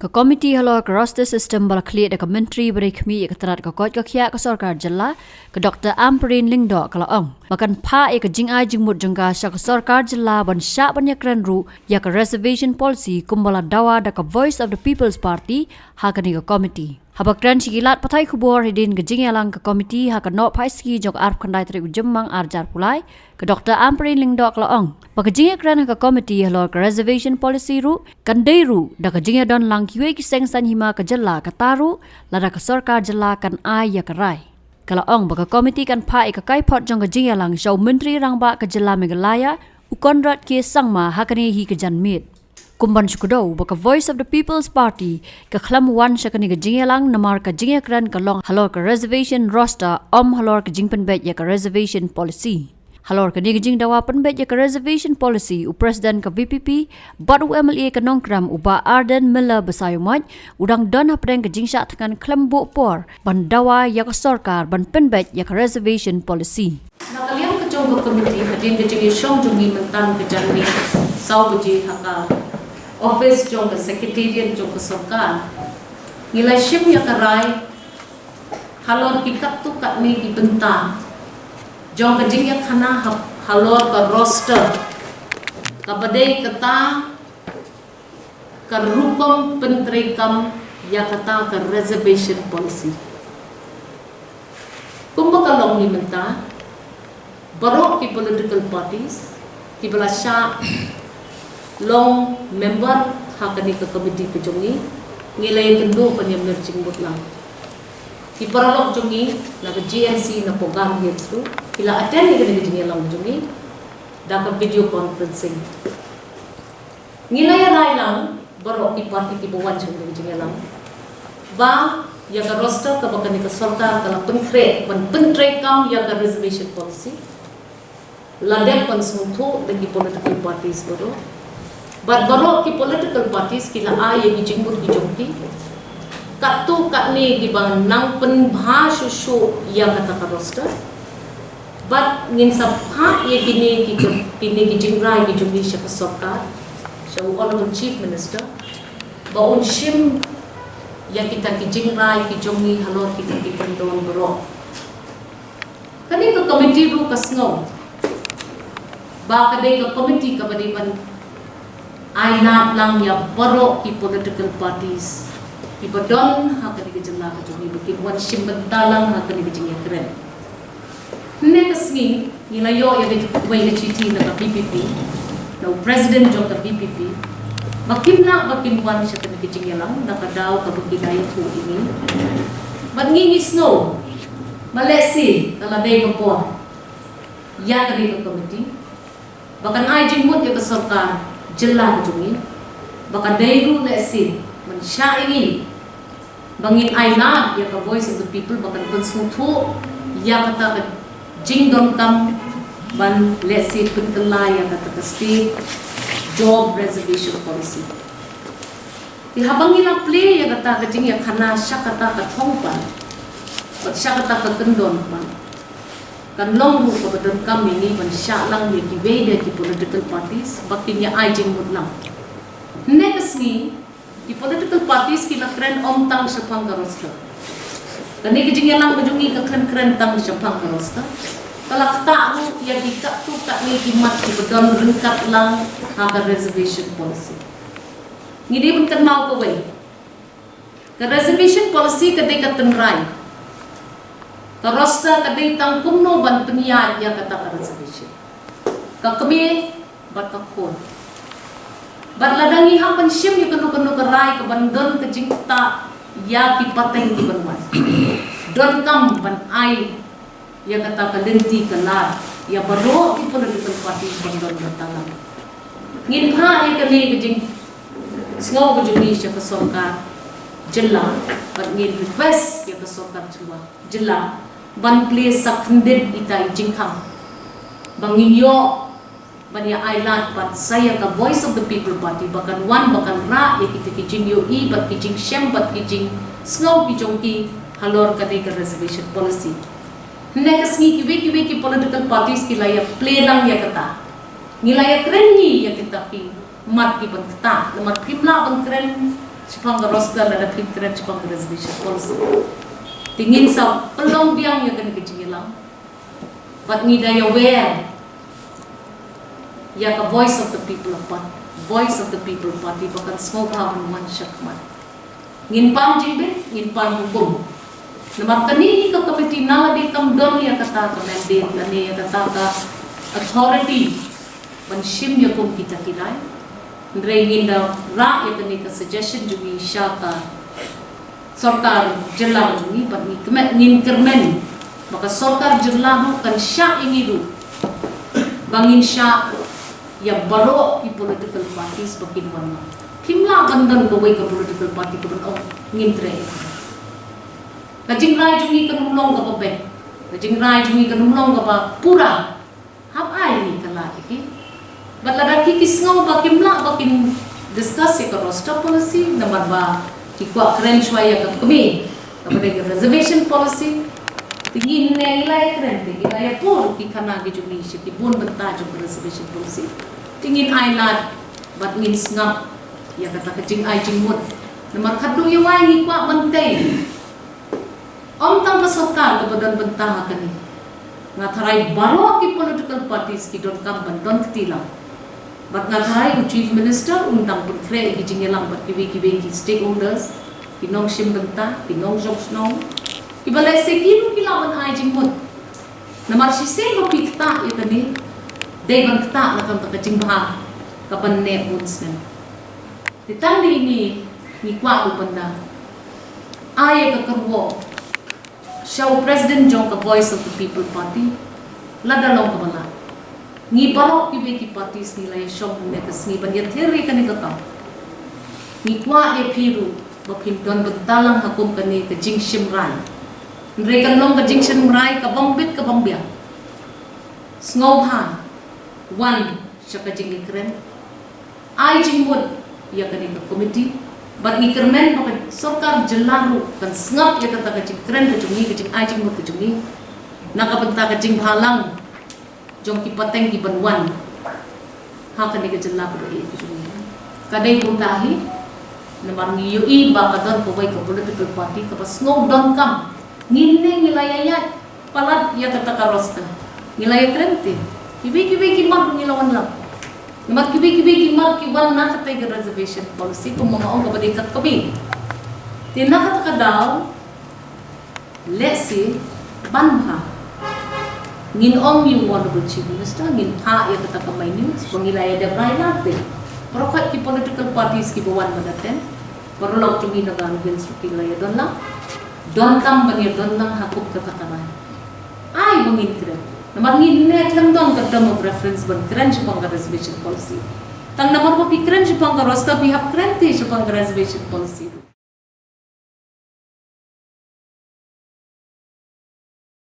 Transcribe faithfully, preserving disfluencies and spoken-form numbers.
Ka komiti halor ka roster system ba la khlieh da ka Myntri ba dei khmih ïa ka tnat ka koit ka khiah ka sorkar jylla, ka Doctor Ampareen Lyngdoh, ka la ong ba kan phah ïa ka jingai jingmut jong ka sha ka sorkar jylla ban shah ban ïakren ruh ïa ka reservation policy kumba la dawa da ka Voice of the People's Party ha kane ka komiti. Haba kren sha ki lad pathai khubor hadien ka jingïalang ka komiti ha ka Nohphaisngi jong ka arphew khyndai tarik u Jymmang arhajar arphew lai, ka Doctor Ampareen Lyngdoh ka la ong ba ka jingïakren ha ka komiti halor ka reservation policy ruh kan dei ruh da ka jingïadon lang kiwei ki seng saiñ hima ka jylla, kata ruh lada ka sorkar jylla kan ai ïa ka rai. Ka la ong ba ka komiti kan phah ïa ka kaiphod jong ka jingïalang sha u Myntri Rangbah ka jylla Meghalaya, u Conrad K Sangma, ha kane hi ka janmiet. Kum ban shu kdew ba ka Voice of the People's Party ka khlem wan sha kane ka jingïalang namar ka jingïakren ka long halor ka reservation roster, ym halor ka jingpynbeit ïa ka reservation policy. Halor kane ka jingdawa pynbeit ïa ka reservation policy, u President ka V P P bad u M L A ka Nongkrem, u Bah Ardent Miller Basaiawmoit, u dang don hapdeng ka jingshah thngan khlem buh por ban dawa ïa ka sorkar ban pynbeit ïa ka reservation policy. Na ka liang ka jong ka komiti, hadien ka jingïashong jong ngi mynta ka janmiet saw baje ha ka office jong ka Secretariat jong ka sorkar, ngi la shim ïa ka rai halor ki katto katne ki bynta jong ka jingïakhana ha-, halor ka roster, kaba dei kata ka rukom pyntreikam ïa kata ka reservation policy. Kumba ka long hi mynta, baroh ki political parties kiba la shah long member ha kane ka komiti ka jong ngi, ngi la ïakynduh ban ïamir jingmut lang. Ki paralok jong ngi na ka G N C na Pogam Hills ruh ki la attend ïa kane ka jingïalang jong ngi da ka video conferencing. Ngi la ïa rai lang baroh ki party kiba wan sha kane ka jingïalang ba ïa ka roster kaba kane ka sorkar ka la pynkhreh ban pyntreikam ïa ka reservation policy la dep ban sngewthuh da ki political parties baroh. Bad baroh ki political parties ki la ai ïa ki jingmut ki jong ki katto katne kiba nang pynbha shuh shuh ïa kata ka roster. Bad ngin sa phah ïa kine ki, kine ki jingrai ki jong ngi sha ka sorkar, sha u Honorable Chief Minister, ba un shim ïa kita ki jingrai ki jong ngi halor kita ki kyndon baroh. Kane ka komiti ruh ka sngew ba ka dei ka komiti kaba dei ban ai lad lang ïa baroh ki political parties kiba don ha kane ka jylla ka jong ngi ba kin wan shim bynta lang ha kane ka jingïakren. Hynne ka sngi ngi la ïoh ïa kawei ka shithi na ka V P P, na u President jong ka V P P, ba kim lah ba kin wan sha kane ka jingïalang da ka daw kaba ki la ïathuh ïa ngi. Bad ngi ngi sngew ba lehse ka la dei ka por ïa kane ka komiti ba kan ai jingmut ïa ka sorkar jylla ka jong ngi, ba ka dei ruh lehse ban shah ïa ngi ba ngin ai lad ïa ka Voice of the People ba kan pynsngewthuh ïa kata ka jingdonkam ban lehse pynkylla ïa kata ka state job reservation policy. Te haba ngi la plie ïa kata ka jingïakhana sha kata ka thong pat bad sha kata ka kyndon pat, kan long ruh kaba donkam ïa ngi ban shah lang ïa kiwei de ki political parties ba kin ïa ai jingmut lang. Hynne ka sngi ki political parties ki la kren ym tang shaphang ka roster. Kane ka jingïalang ka jong ngi ka kren kren tang shaphang ka roster. Ka la ktah ruh ïa ki katto katne ki mat kiba don ryngkat lang ha ka reservation policy. Ngi dei ban kynmaw kawei, ka reservation policy ka dei ka tynrai. Ka roster ka dei tang kumno ban pynïaid ïa kata ka reservation, ka kmie bad ka khun. Bad lada ngi hap ban shim ïa kano kano ka rai ka ban don ka jingktah ïa ki pateng ki ban wan, donkam ban ai ïa kata ka lynti ka lad ïa baroh ki political parties ban don bynta lang. Ngin phah ïa kane ka jingsngew ka jong ngi sha ka sorkar jylla bad ngin request ïa ka sorkar jylla, jylla ban plie sa khyndiat ita i jingkhang ba ngin ïoh ban ïa ai lad pat sa ïa ka Voice of the People Party ba kan wan ba kan rah ïa kita ki jingïohi bad ki jingshem bad ki jingsngew ki jong ki halor kane ka reservation policy. Hynne ka sngi kiwei kiwei ki political parties ki la ïa plie lang ïa kata. Ngi la ïa kren ngi ïa kita ki mat ki ban ktah, namar phim lah ban kren Shaphang ka roster lada phi kren shaphang ka reservation policy. Te ngin sa pynlong biang ïa kane ka jingïalang. Bad ngi da ïa wer ïa ka Voice of the People Party, Voice of the People Party ba kan sngewbha ban wan shakhmat. Ngin pan jingbit, ngin pan hukum. Namar kane ka committee na lade kam don ïa kata ka mandate lane ïa kata ka authority ban shim ïa kum kita ki rai. Hynrei ngin da rah ïa kane ka suggestion jong ngi sha ka sorkar jylla jong ngi, bad ngi kmen, ngin kyrmen ba ka sorkar jylla ruh kan shah ïa ngi ruh ba ngin shah ïa baroh ki political parties ba kin wan. Kim lah ban don kawei ka political party ka ban ong ngim treh. Ka jingrai jong ngi kan ym long kaba beit, ka jingrai jong ngi kan ym long kaba pura. Hap ai ngi ka lad ïa ki. Bad lada ki ki sngew ba kim lah ba kin discuss ïa ka roster policy namar ba ki kwah kren shuwa ïa ka kmie kaba dei ka reservation policy. Te ngin ne ngi la ïa kren, te ngi la ïa pur ki khana ki jong ngi sha ki bun bynta jong ka reservation policy. Te ngin ai lad bad ngin sngap ïa kata ka jingai jingmut. Namar khatduh ïa wai ngi kwah ban tei. Ym tang ka sorkar kaba don bynta ha kane. Nga tharai baroh ki political parties ki donkam ban don kti lang. Bad nga tharai u Chief Minister un dang pynkhreh ïa ki jingïalang bad kiwei kiwei ki stakeholders, ki nongshim bynta, ki nongshong shnong. Kiba lehse ki ruh ki lah ban ai jingmut. Namar shisien ba phi ktah ïa kane, dei ban ktah na ka bynta ka jingbha kaban neh bun snem. Te tang dei ngi, ngi kwah ruh ban da ai ïa ka kyrwoh sha u President jong ka Voice of the People Party, lada long kaba lah. Ngi baroh kiwei ki parties ngi la ïa shong hynne ka sngi ban ïathir ïa kane ka kam. Ngi kwah ïa phi ruh ba phin don bynta lang ha kum kane ka jingshim rai. Hynrei kan long ka jingshim rai kaba ym bit kaba ym biang. Sngewbha wan sha ka jingïakren. Ai jingmut ïa kane ka committee. Bad ngi kyrmen ba ka sorkar jylla ruh kan sngap ïa kata ka jingkren ka jong ngi, ka jingai jingmut ka jong ngi na ka bynta ka jingbhalang jong ki pateng ki ban wan ha kane ka jylla kaba ïeit ka jong ngi. Ka dei kumta hi. Namar ngi ïohi ba ka don kawei ka political party kaba sngew donkam. Ngin ne ngi la ïa ïaid palat ïa kata ka roster. Ngi la ïa kren te kiwei kiwei ki mat ngi la wan lang. Namar kiwei kiwei ki mat ki wan na kata ka reservation policy, kumba nga ong kaba dei kat kawei. Te na kata ka daw lehse ban bha ngin ong ïa u Honorable Chief Minister, ngin phah ïa kata ka My News ba ngi la ïa dep rai lang te. Baroh ki political parties kiba wan ban attend, baroh lok jong ngi na Garo Hills ruh ki la ïa don lang. Donkam ban ïa don lang ha kum kata ka rai. Ai ba ngin kren. Namar ngin ne khlem don ka term of reference ban kren shaphang ka reservation policy. Tang namar ba phi kren shaphang ka roster phi hap kren te shaphang ka reservation policy.